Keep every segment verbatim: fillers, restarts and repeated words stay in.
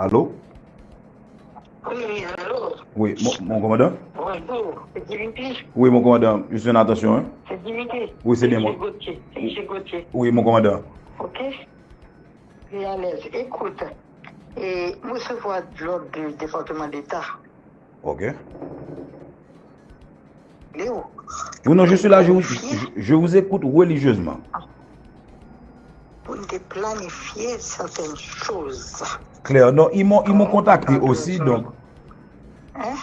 Allô? Oui, allô? Oui, mon, mon commandant? Bonjour, c'est Dimitri. Oui, mon commandant, je suis en attention, hein? C'est Dimitri. Oui, c'est bien moi. Gauthier. C'est Michel Gauthier. Oui, mon commandant. Ok? Très à l'aise. Écoute, et recevoir de l'ordre du département d'État. Ok. Léo. Oui, non, je suis là, je vous, je, je vous écoute religieusement. Pou n te planifye certaines choses. Claire, non, ils m'ont, ils m'ont contacté aussi, donc. Hein?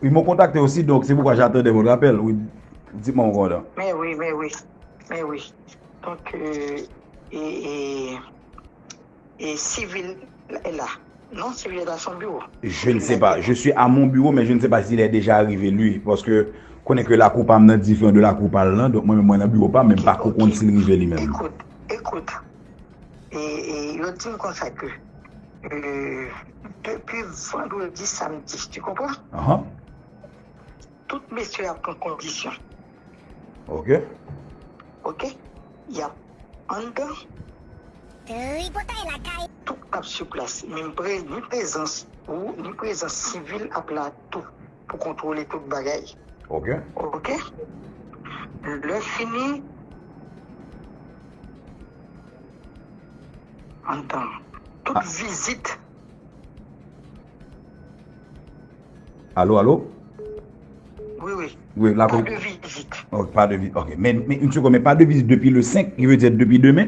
Ils m'ont contacté aussi, donc c'est pourquoi j'attendais votre appel. Oui, dites-moi, mon commandant. Mais oui, mais oui, mais oui. Donc, euh, et, et, et civil est là. Non, civil est à son bureau. Je ne sais pas. Je suis à mon bureau, mais je ne sais pas s'il est déjà arrivé, lui. Parce que, konnen ke lakou pa m nan diferan de lakou pa l lan, donk mwen menm mwen nan biwo pa m, men m pa ko konn si l rive li menm. Écoute, écoute. Et, et yo di m konsa ke euh, depuis vendredi, samedi, tu comprends? Ahan. Tout mesye ap pran kondisyon. Ok. Ok? Y ap anndan. Tripotay lakay. Tout ap sou plas. Menm pre, ni prezans ou, ni prezans sivil ap la tou pou kontwole tout bagay. Ok. Ok? Lè fini, anndan. Tout vizit. Allô, allô? Oui, oui. Oui, la Pas ko- de visite. Ok, pas de visite. Ok. Mais, mais une seconde, mais pas de visite depuis le cinq, qui veut dire depuis demain?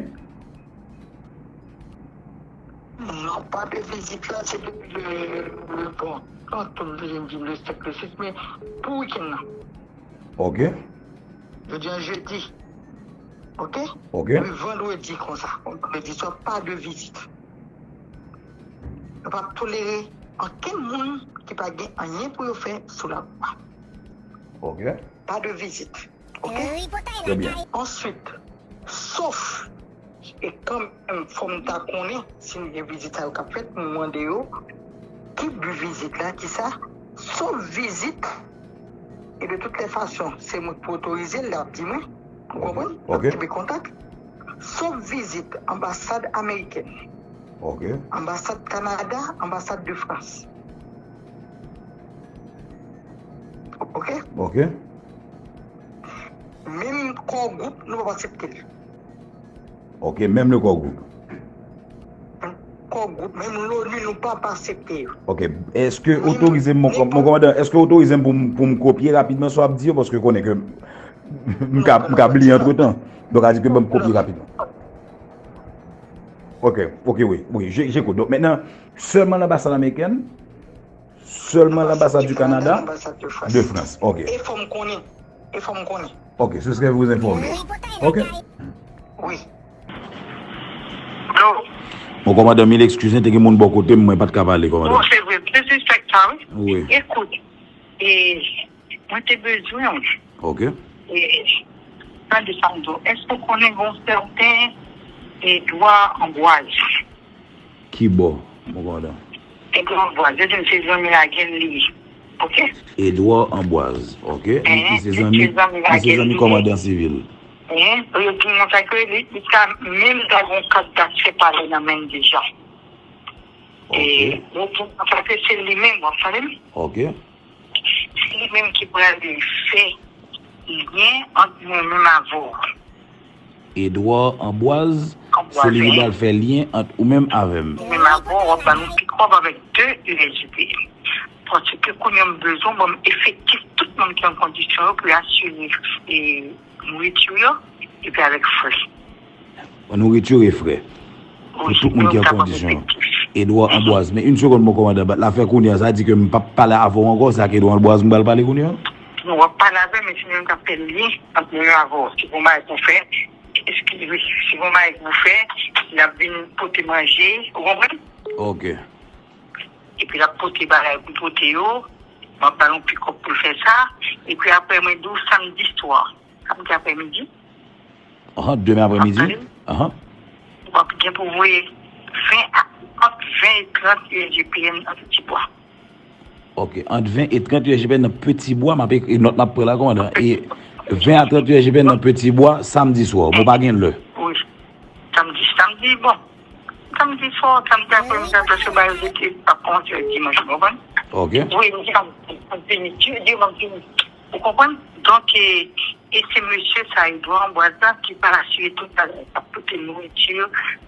Non, pas de visite là, c'est depuis le, le bon. Quand on vient dire le cinq, le six, mais pour week-end là. Ok. Je dis un jeudi. Ok? Ok. Le vendredi comme ça. Vendredi soir, pas de visite. Yo pa tolere ankenn moun ki pa gen anyen pou yo fè sou la lwa. Ok. Pas de visite. Ok? Très bien. Answit, sof, e kanmenm fò m ta konnen si m gen vizit sa yo k ap fèt, m mande yo ki bi vizit la, ki sa, sof vizit, e de tout lè fason, se mwen ki otorize l, l ap di mwen, ou konprann? N ap Ok. kenbe kontak. Sof vizit anbasad amerikèn, Ok. anbasad Kanada, anbasad de Frans. Ok? Ok. Menm core group, nou p ap aksepte l. Ok, menm le core group. Core group, menm l'ONU, nou p ap aksepte yo. Ok. Èske otorize m, mon, mon kòmandan, èske otorize m pou m, pou m kopye rapidman sa w ap di yo, paske konnen ke m ka, m ka bliye antretan. Donk, a di ke ban m kopye rapidman. Ok, ok, wi, wi, je, j'écoute. Donk, mentnan, sèlman lanbasad amerikèn, sèlman lanbasad du Canada, Anbasad de Frans. De Frans, ok. E fò m konnen. E fò m konnen. Ok, c'est ce que vous informez. Ok. Wi. Allô? Bon, kòmandan, mil eskiz, te gen moun bò kote m, mwen pa t ka pale, kòmandan. Bon, se vre. Disrespect sa, wi. Wi. Ekout, e, mwen te bezwen w. Ok. E, tande sa m di w. Èske w konnen gon sèten Edwa Anbwaz? Ki bò, mon kòmandan? Edwa Anbwaz, yo di m se zanmi Lagen li ye. Ok? Edwa Anbwaz, ok. Li, li se Li zanmi, se zanmi li se zanmi Lagen. kòmandan sivil. Hein? Yo di m konsa ke li, li ka menm ta gon kat daksè pale nan men l deja. E, Ok. yo di m konsa ke se li menm, w ap tande m? Ok. Se li menm ki pral fè lyen ant mwen menm avè w. Edwa Anbwaz, Anbwaz, se li ki wi. pral fè lyen ant ou menm avè m. Menm avè w, w ap ba nou pikòp avèk de U S G P M. Paske kounye a m bezwen ban m efektif tout moun ki an kondisyon yo pou yo asire e, nouriti yo, epi avèk frè. Nouriti e frè. Pou tout moun ki an kondisyon. Edwa Anbwaz. Men yon segonn, mon kòmandan, bat la fè kounye a, sa di ke m p ap pale avè w ankò, sa ke Edwa Anbwaz m pral pale kounye a? Non, w ap pale avè m, men se li menm k ap fè lyen ant mwen avè w. Si gon bagay pou fè, eskize, si gon bagay pou fè, l ap vin pote manje, ou konprann? Ok. Epi l ap pote bagay pou pote yo, m ap ba l yon pikòp pou l fè sa, epi apre mwen di w samdi swa, samdi aprèmidi. Ah, demen aprèmidi? Ah. W ap gen pou voye ven a, ant ven e trant U S G P M nan Ti Bwa. Ok, ant ven e trant U S G P M nan Ti Bwa, m ap ekri nòt m ap pran la, kòmandan. E ven a trant U S G P M nan Ti Bwa, samdi swa. Bon, pa gen lè. Wi. Samdi, samdi, bon. Samdi swa, samdi apremidi, aprè se ba yo rete, pa kòmanse dimanch, ou konprann? Ok. Wi, m di, m ap vini, Dye, Dye, m ap vini. Ou konprann? Donk, e, e se mesye sa, Edouard Ambroise la, ki pral asire tout bagay, k ap pote nouriti,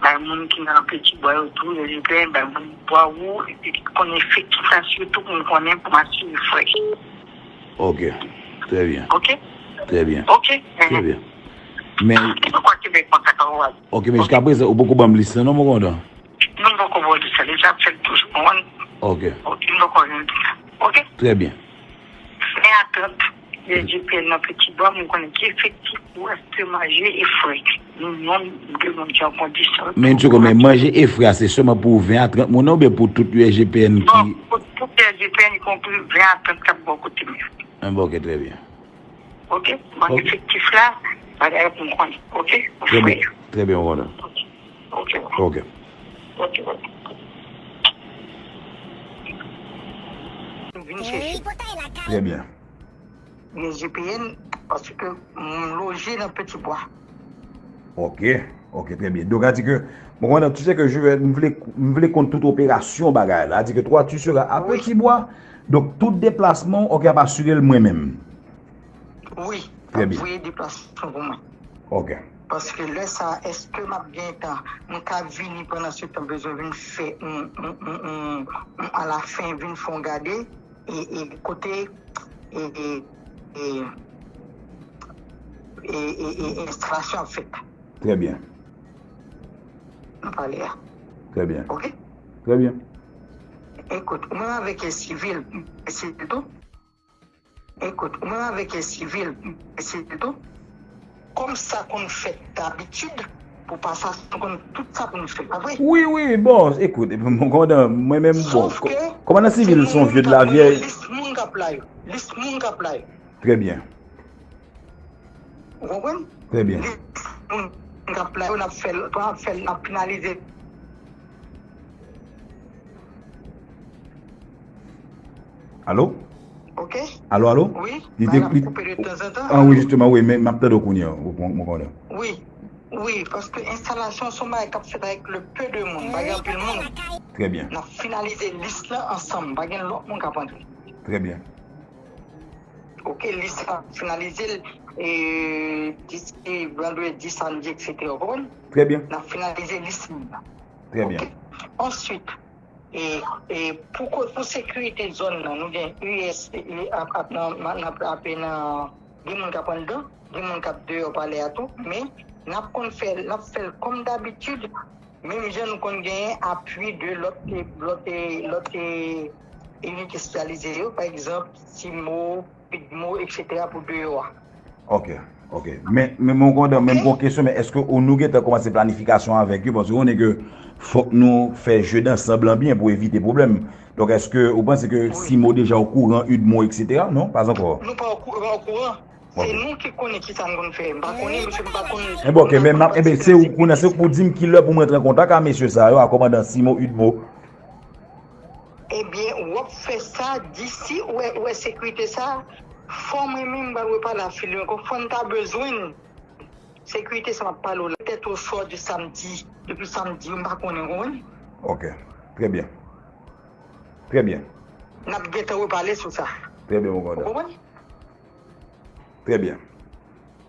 bay moun ki nan Peti Bwa yo tou, yo pen, bay moun bwa ou, epi ki konnen efektif la, sitou pou m konnen, pou m asire frè. Ok. Trè byen. Ok? Trè byen. Ok? Trè byen. Men, ok, men jiskaprezan, ou poko ban m lis lan, non, mon kondan? Non, m poko ba w lis lan, deja ap fèt toujou, konprann? Ok. Ok, m poko jwenn lis lan. Ok? Trè byen. Ven a trant, U S G P N nan Peti Bwa, m konnen ki efektif pou achte manje e frè. Nou, nou, de moun ki an kondisyon. Men, yon segonn, men manje e frè a, se sèlman pou ven a trant moun nan oubyen pou tout U S G P N ki... Non, pou tout U S G P N, ikonpri ven a trant k ap bò kote m yo. Enben, ok, trè byen. Ok? Bon, efektif la, bagay pou m konnen. Ok? Trè byen, trè byen, mon kondan. Ok. Ok. Ok, ok. Vin chèche. Trè byen. Gen G P N, paske m loje nan Peti Bwa. Ok, ok, trè byen. Donk, a di ke, mon kondan, tu sais que je vais, m vle, m vle konn tout operasyon bagay la. A di ke toi, tu seras à Peti Bwa. Donk, tout deplasman, ok, ap asire l mwen menm. Wi, ap voye deplasman pou mwen. Ok. Paske lè sa, èske m ap gen tan, m ka vini pandan se tan bezwen vin fè yon, yon, yon, yon, yon alafen, vin fè yon gade, e, e kote, e, e, e, e, e, e enstalasyon ap fèt. Trè byen. Nan palè a. Trè byen. Ok? Trè byen. Ekout, mwen avèk sivil, sivil tou. Ekout, mwen avèk sivil, sivil tou. Kòm sa konn fèt dabitid, pou pa sa, nou konn tout sa konn fèt, pa vre? Wi, wi, bon, ekout, mon kondan, mwen menm, bon, kòmandan sivil se yon vye de la vyèy. Lis moun k ap la yo. Lis moun k ap la yo. Trè byen. Ou konprann? Trè byen. Lis moun k ap la yo, n ap fè l, n ap fè l, n ap finalize. Alo? Ok. Alo, alo? Wi, li te, li, koupe de tanzantan. Ah, wi, jisteman, wi, men m ap tande w kounye a, mon kondan. Wi, wi, paske enstalasyon se yon bagay k ap fèt avèk le peu de moun, pa gen anpil moun. Trè byen. N ap finalize lis lan ansanm, pa gen lòt moun k ap antre. Trè byen. Ok, lis la finalize l, e, disi vandredi, samdi, etsetera, ou konprann? Trè byen. N ap finalize lis moun nan. Trè byen. Ok. Answit, e, e, pou ko-, pou sekirite zòn nan, nou gen U S, e, ap, ap, nan, nan, ap, ap, nan, gen moun k ap anndan, gen moun k ap deyò palè a tou, men n ap konn fè, n ap fè l kòm dabitid, menm jan nou konn genyen apui de lòt, lòt, lòt, e, inite espesyalize yo, pa egzanp, CIMO, PIDMO, etsetera, pou deyò a. Ok, ok. Men, men, mon kondan, men m gen yon kesyon, men èske ou, nou gentan kòmanse planifikasyon avèk yo? Paske ou konnen ke fòk nou fè jeu d'ensemble lan byen pou evite pwoblèm. Donk, èske ou panse ke CIMO deja okouran, UDMO, etsetera? Non, pa ankò. Nou pa okouran, okouran. Se nou ki konnen ki sa n konn fè. M pa konnen, mesye, m pa konn. Enben, ok, men m ap, enben, se ou konnen, se ou pou di m ki lè pou mwen rantre an kontak ak mesye sa yo, ak kòmandan CIMO, UDMO. Ebyen, w ap fè sa disi, ou wè, ou wè sekirite sa, fò mwen menm m pral repale ak Fili ankò, fò n ta bezwen l. Sekirite sa m ap pale w la, petèt oswa de samdi, depi samdi, m pa konnen, ou konprann? Ok, trè byen. Trè byen. N ap gentan repale sou sa. Trè byen, mon kondan. Ou konprann? Trè byen.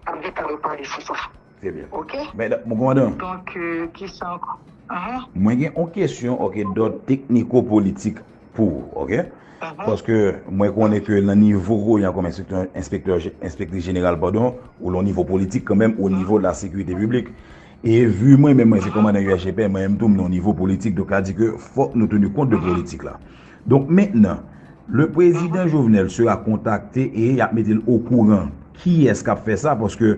N ap gentan repale sou sa. Trè byen. Ok? Men, mon konmandan. Donk, euh, kisa ankò? Ahan. Mwen gen yon kesyon, ok, dòd tekniko-politik pou ou, ok? Ahan. Paske mwen konnen ke nan nivo ou ye an kòm enspektè, enspektè, enspektris jeneral, padon, ou lan nivo politik kanmenm, o nivo de la sécurité publique. E vi mwen menm, mwen se kòmandan U S G P N, mwen menm tou, m nan nivo politik, donk sa di ke fòk nou teni kont de politik la. Donk mentnan, le président Jovenel sera contacté e y ap mete l okouran kiyès k ap fè sa, paske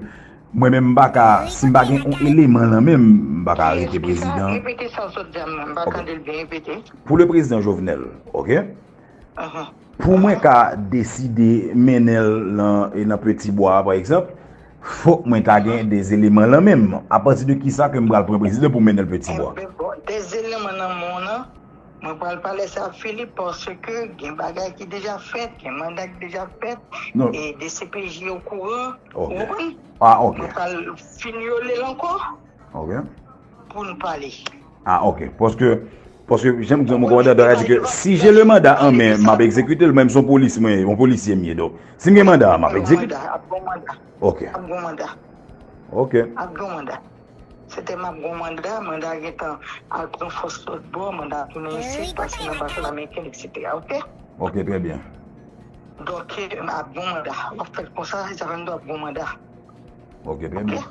mwen menm m pa ka, si m pa gen yon eleman lan men m, m pa ka arete prezidan. Repete sa w sot di a, m pa tande l byen, repete. Pou le président Jovenel, ok? Pou mwen ka deside mennen l nan, e nan Peti Bwa a, pa egzanp, fòk mwen ta gen de eleman lan men m. Apati de kisa ke m pral pran prezidan pou mennen l Peti Bwa? Enben, bon, de eleman nan men w lan, mwen pral pale sa ak Filip, paske gen bagay ki deja fèt, gen manda ki deja fèt, e D C P J okouran, ou konprann? Ah, ok. Mwen pral finyole l ankò pou n pale. Ah, ok. Paske, paske, jan m di, mon kòmandan, sa di ke si j'ai le mandat en main, m ap egzekite l, menm si yon polis, mwen, yon polisye m ye. Donk, si m gen manda, m ap egzekite. Ap gon manda. Ok. Ap gon manda. Ok. Ap gon manda. Se te m ap gon manda, manda gentan al pran fòs lòt bò, manda tounen isit, pase nan bato ameriken, et cetera. Ok? Ok, trè byen. Donk, ap gon manda. W ap fè l konsa, sa fè m di w ap gon manda. Ok, trè byen.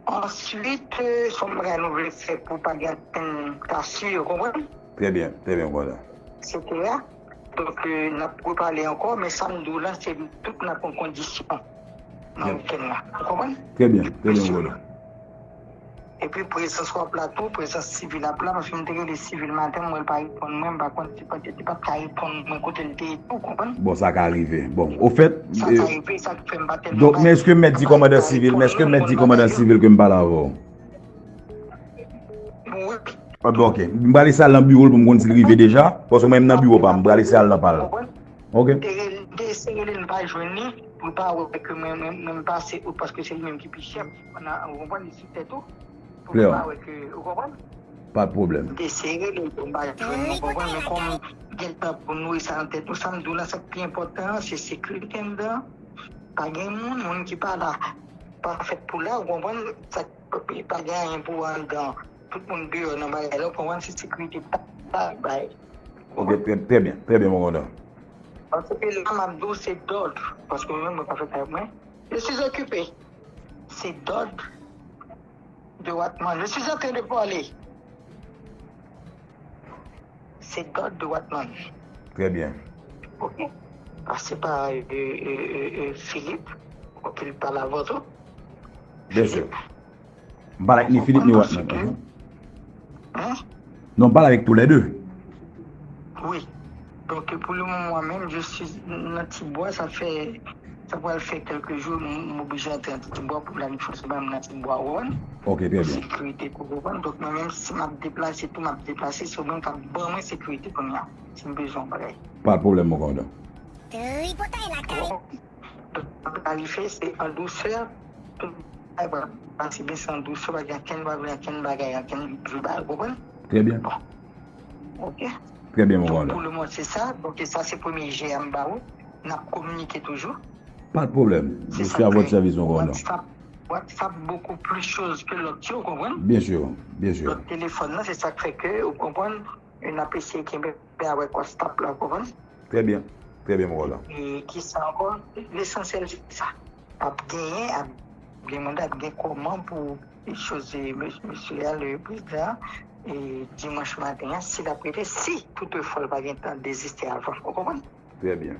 Answit, se yon bagay nou vle fè pou pa gen ankenn ka swi, ou konprann? Trè byen, trè byen, m kontan. Etsetera. Donk, n ap repale ankò, men sa m di w la, se tout n ap pran kondisyon nan wikenn nan. Ou konprann? Trè byen, trè byen, m kontan. Epi prezans w ap la tou, prezans sivil ap la, paske m te rele sivil maten, m wè l pa reponn mwen, m pa konn si poutèt li pa t ka reponn mwen kote l te ye tou, ou konprann? Bon, sa ka rive. Bon, ofèt, Sa ka rive, sa k fè m pa tèlman donk, men èske mèt di kòmandan sivil, men èske mèt di kòmandan sivil ke m pale avè w? Wi. Ah, bon, ok. M prale eseye al nan biwo l pou m konn si l rive deja. Paske mwen menm nan biwo pa m, m prale eseye al nan pa l. Ok. Te eseye rele l, m pa jwenn li. Pou l pa wè ke mwen, mwen, mwen m pase out, paske se li menm ki pi chèf. Ou konprann, li sou tèt ou. Pou l pa wè ke, ou konprann? Pa de pwoblèm. M te eseye rele l, m pa jwenn li, ou konprann? Men kòm gentan pou nouri sa nan tèt nou, sa m di w la, sa k pi enpòtan an, se sekirite anndan. Pa gen moun, moun ki pa la, pa fèt pou la, ou konprann? Sa pa gen anyen pou anndan. Tout moun deyò nan bagay la, ou konprann, se sekirite pa bay. Ok, trè, trè byen, trè byen, mon kòmandan. Paske la, m ap di w, se dòd. Paske mwen menm, mwen pa fèt avèk mwen. Je suis occupé. Se dòd de Watman. Je suis en train de parler. Se dòd de Watman. Trè byen. Ok. Pase pa Philippe, pou ke l pale avè w tou. Byen si. M pale ak ni Philippe ni Watman. Non, m pale avèk tou lè de. Wi. Donk, pou le moman, mwen menm, je suis nan ti bwa, sa fè, sa pral fè kèlke jou, m oblije antre nan ti bwa pou la vin fòse ba m nan ti bwa, ou konprann? Ok, trè byen. Sekirite pou konprann. Donk, mwen menm, si m ap deplase, tou m ap deplase, se ou menm k ap ban mwen sekirite kounye a, si m bezwen yon bagay. Pa de pwoblèm, mon kòmandan. Tripotay lakay. Donk, sa pral rive, se an dousè, tout bagay pral pase byen, se an dousè, pa gen ankenn, pa gen ankenn bagay, ankenn vye bagay, ou konprann? Trè byen. Ok. Trè byen, mon Donk, kòmandan. Pou le moman, se sa. Donk, sa, se premye je a m ba ou. N ap kominike toujou. Pa de pwoblèm. Je suis à votre service, mon kòmandan. WhatsApp, WhatsApp beaucoup plus chose que l'autre, ou konprann? Byen si, byen si. Lòt telefòn nan, se sa k fè ke, ou konprann, n ap eseye kenbe avèk WhatsApp la, ou konprann? Trè byen. Trè byen, mon kòmandan. E ki sa ankò? Lesansyèl, se sa. Ap genyen, ap gen manda, ap gen kòman pou choz, mesye a, le prezidan, e dimanch maten an, si l ap rete, si toutefwa l pa gentan deziste avan, ou konprann? Trè byen.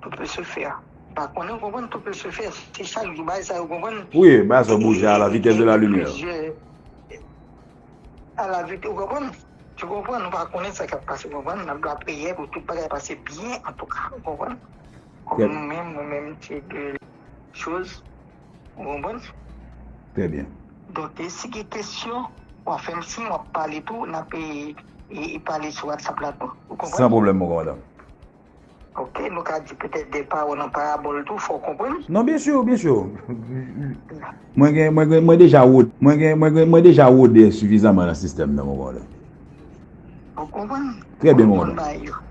Tout peut se faire. Pa konnen, ou konprann, tout peut se faire. Se chak jou bagay sa, ou konprann? Wi, bagay sa bouje à la vitesse de la lumière. A la vit, ou konprann? Tu konprann, nou pa konnen sa k ap pase, ou konprann? N ap lapriyè pou tout bagay pase byen, antouka, ou konprann? Kòm nou menm, nou menm, se de choz, ou konprann? Trè byen. Donk, si gen kesyon, w ap fè m siy, w ap pale tou, n ap e, e, e pale sou WhatsApp la tou, ou konprann? San pwoblèm, mon kòmandan. Ok, nou ka di petèt de pawòl an parabòl tou, fò w konprann. Non, byen si, byen si. Mwen gen, mwen gen, mwen deja wòde, mwen gen, mwen gen, mwen deja wòde sifizaman nan sistèm nan, mon kòmandan. Ou konprann? Trè byen, mon Ou konn kòmandan. Bagay yo.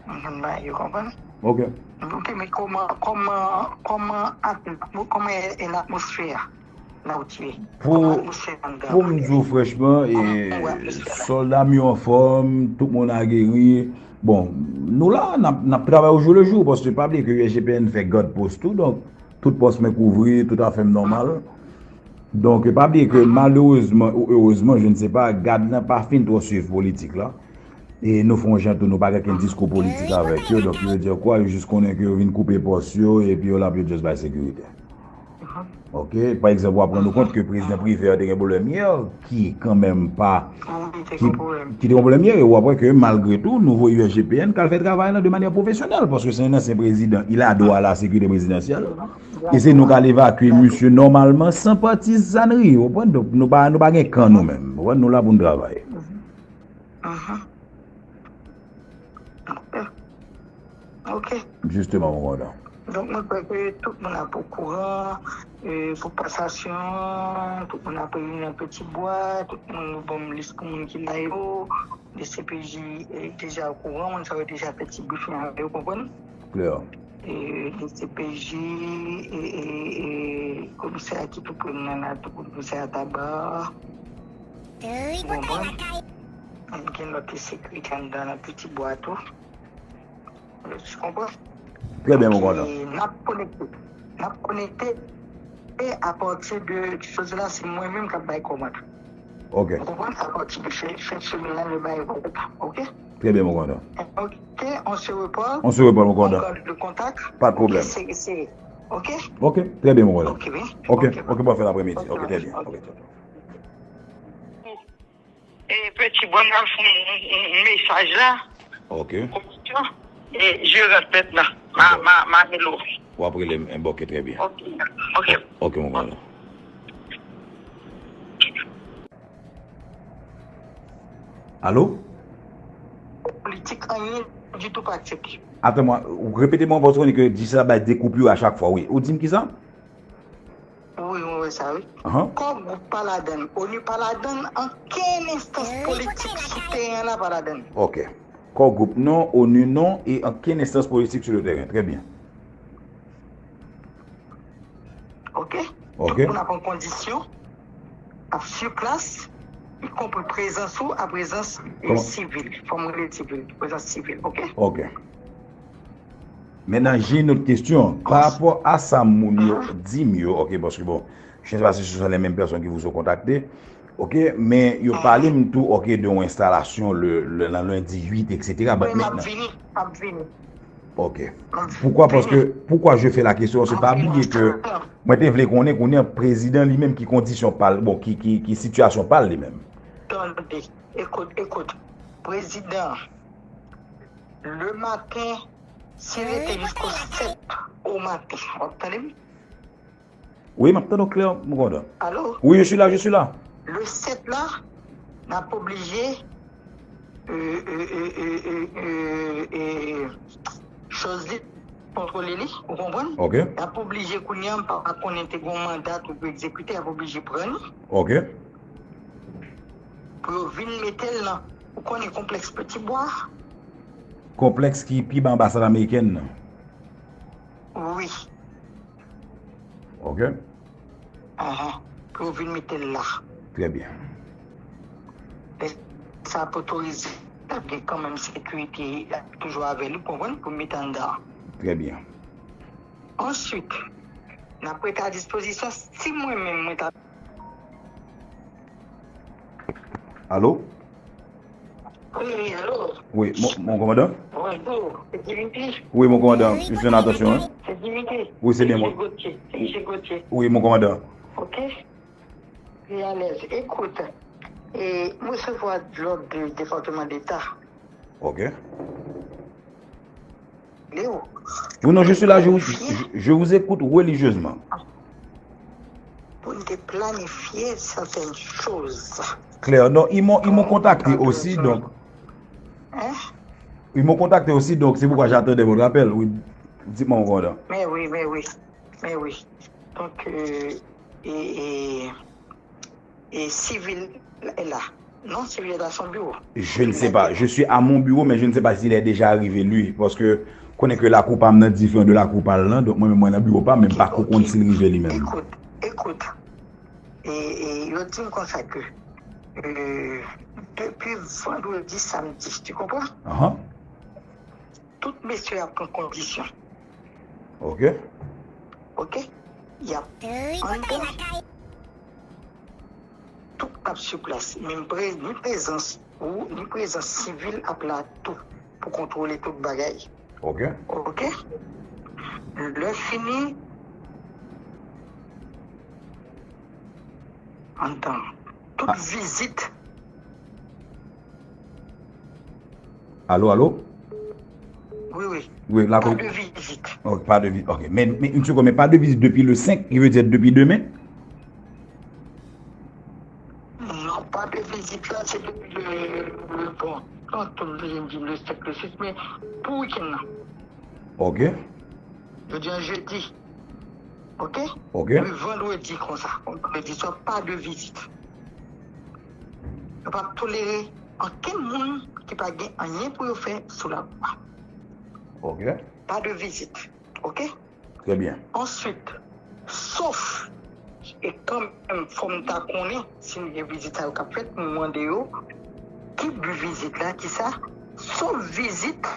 Ou konn bagay yo, konprann? Ok. Ok, men kòman, kòman, kòman, at- kòman e, e latmosfè a? Pou, pou m di w franchman, e, sòlda m yo anfòm, tout moun ageri. Bon, nou la, n ap, n ap travay au jour le jour, paske pa bliye ke U S G P N fè gad pòs tou, donk, tout pòs mwen kouvri, tout afè m nòmal. Donk, pa bliye ke malerezman ou erezman, je ne sais pas, gad lan pa fin twò swiv politik la. E nou fè yon jan tou, nou pa gen okenn diskou politik avèk yo. Donk, yo di kwa, yo jis konnen ke yo vin koupe pòs yo, epi yo la pou yo just bay sekirite. Ok, pa egzanp, w ap rann ou kont ke prezidan Privert te gen pwoblèm yè, ki kanmenm pa, ki, ki te gen pwoblèm yè, e w ap wè ke malgre tou, nou voye U S G P N k al fè travay lan de manyè pwofesyonèl, paske se yon ansyen prezidan, il a droit à la sécurité présidentielle, e se nou k al evakye misye nòmalman, san patizanri, ou konprann? Donk, nou pa, nou pa gen kan nou menm, ou konprann? Nou la pou n travay. Mhm. Ok. Ok. Jisteman, mon kòmandan. Donk, mwen kwè ke tout moun ap okouran, e, pou pasasyon, tout moun ap reyini nan Petit Bois, tout moun yo ban m lis pou moun ki la yo, D C P J, e, deja okouran, moun sa yo deja fè ti brifing avè yo, konprann? Klè. E, D C P J, e, e, e, komisè a ki tou pre m nan la, tou komisè a Taba. Ou konprann? Gen lòt sekirite anndan nan Petit Bois tou. Ou konprann? Trè byen, mon kòmandan. Donk, e, n ap konekte. N ap konekte e apati de, de choz la, se mwen menm k ap bay kòmand. Ok. Ou konprann? Apati de fen, fen semèn la, nou bay kòmand. Ok? Trè byen, mon kòmandan. Ok, on se reparle. On se reparle, mon kòmandan. On garde le contact. Pa de pwoblèm. Ok, se, se, ok? Ok, trè byen, mon kòmandan. Ok, byen. Ok, ok, bòn fen aprèmidi. Ok, trè byen. Ok, trè byen. E, Petit Bois, m pral fè yon, yon, yon mesaj la. Ok. E, je rant mentnan. Ma, ma, ma rele w. W ap rele m. Ok, trè byen. Ok, ok. Ok, mon kòmandan. Alo? Politik, anyen ditou pa aksepte. Atann mwen, ou repete mwen, paske w konnen ke di sa bay de koupure a chak fwa, wi. Ou di m kisa? Wi, mwen wè sa, wi. Ahan. Core Group pa ladann, onu pa ladann, ankenn enstans politik sou teren an la pa ladann. Ok. Core Group non, onu non, e ankenn enstans politik sou le teren. Trè byen. Ok? Ok. Tout moun ap an kondisyon, ap sou plas, ikonpri prezans ou a prezans, e, sivil. Fò m rele sivil, prezans sivil, ok? Ok. Maintenant, j'ai une autre question. Pa rapò a sa moun yo di m yo, ok, paske bon, je ne sais pas si ce sont les mêmes personnes qui vous ont contacté, ok, men yo pale m tou, ok, de yon enstalasyon le, le, nan lendi uit, et cetera. But maintenant, m ap vini, m ap vini. Ok. Poukwa, paske, poukwa je fais la question, se pa bliye ke mwen te vle konnen, konnen prezidan li menm ki kondisyon pa l, bon, ki, ki, ki sitiyasyon pa l li menm. Tande, ekout, ekout. Prezidan, le maten, si rete jisko sèt o maten, w ap tande m? Wi, m ap tande w klè, mon kòmandan. Alo? Wi, je suis là, je suis là. Le sèt la, n ap oblije, e, e, choz li, kontwole li, ou konprann? Ok. N ap oblije kounye a, m pa konnen te gon manda tou pou egzekite, n ap oblije pran li. Ok. Pou yo vin mete l nan, ou konnen konplèks Petit Bois? Konplèks ki pi ba anbasad amerikèn nan. Wi. Ok. Ahan. Pou yo vin mete l la. Trè byen. Lè sa ap otorize, l ap gen kanmenm sekirite, l ap toujou avè li, ou konprann, pou mete anndan. Trè byen. Answit, n ap rete a dispozisyon si mwen menm mwen ta Alo? Wi, alo. Wi, mon, mon kòmandan? Bonjou, se Dimitri? Wi, mon kòmandan, je suis en attention, hein? Se Dimitri? Wi, se byen mwen. Wi, mon kòmandan. Ok. Pi alèz. Ekout, e, m resevwa lòd de Depatman Deta. Ok. Léo. Oui, non, je suis là, je vous, je, je vous écoute religieusement. Pou n te planifye sètèn choz. Claire, non, ils m'ont, ils m'ont contacté aussi, donc. Hein? Ils m'ont contacté aussi, donc c'est pourquoi j'attendais votre appel. Oui, dites-moi, mon commandant. Men wi, men wi, men wi. Donk, euh, e, e, e sivil la. Non, sivil la se yon biwo. Je ne sais pas. Je suis à mon bureau, mais je ne sais pas s'il est déjà arrivé, lui. Paske konnen ke lakou pa m nan diferan de lakou pa l lan, donk mwen menm mwen nan biwo pa m, men m pa ko konn si l rive li menm. Ekout, ekout. E, e yo di m konsa ke, euh, depi vandredi, samdi, tu comprends? Ahan. Tout mesye ap pran kondisyon. Ok. Ok? Y ap anndan. Tout ap sou plas. Menm pre-, ni prezans ou, ni prezans sivil ap la tou pou kontwole tout bagay. Ok. Ok? Lè fini, anndan. Tout vizit. Alo, alo? Wi, wi. Wi, la. Pa de vizit. Ok, pa de vizit. Ok. Men, men, une seconde, men pa de vizit depi le senk, ki vle di depi demen? Non, pa de vizit la, se depi le, le, bon, tantò m vle di le senk, le sis, men pou wikenn nan. Ok. Jodi an jedi. Ok? Ok. Epi vandredi konsa. Vandredi swa, pa de vizit. Yo p ap tolere ankenn moun ki pa gen anyen pou yo fè sou lalwa. Ok. Pa de vizit. Ok? Trè byen. Answit, sof, e kanmenm, fò m ta konnen si m gen vizit sa yo k ap fèt, m mande yo ki bi vizit la, ki sa, sof vizit,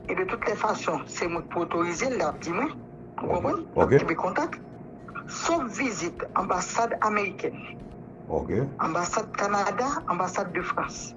e de tout lè fason, se mwen k pou otorize l, l ap di mwen, ou konprann? L ap Ok. Kenbe kontak. Sof vizit anbasad amerikèn, Ok. anbasad Kanada, anbasad de Frans.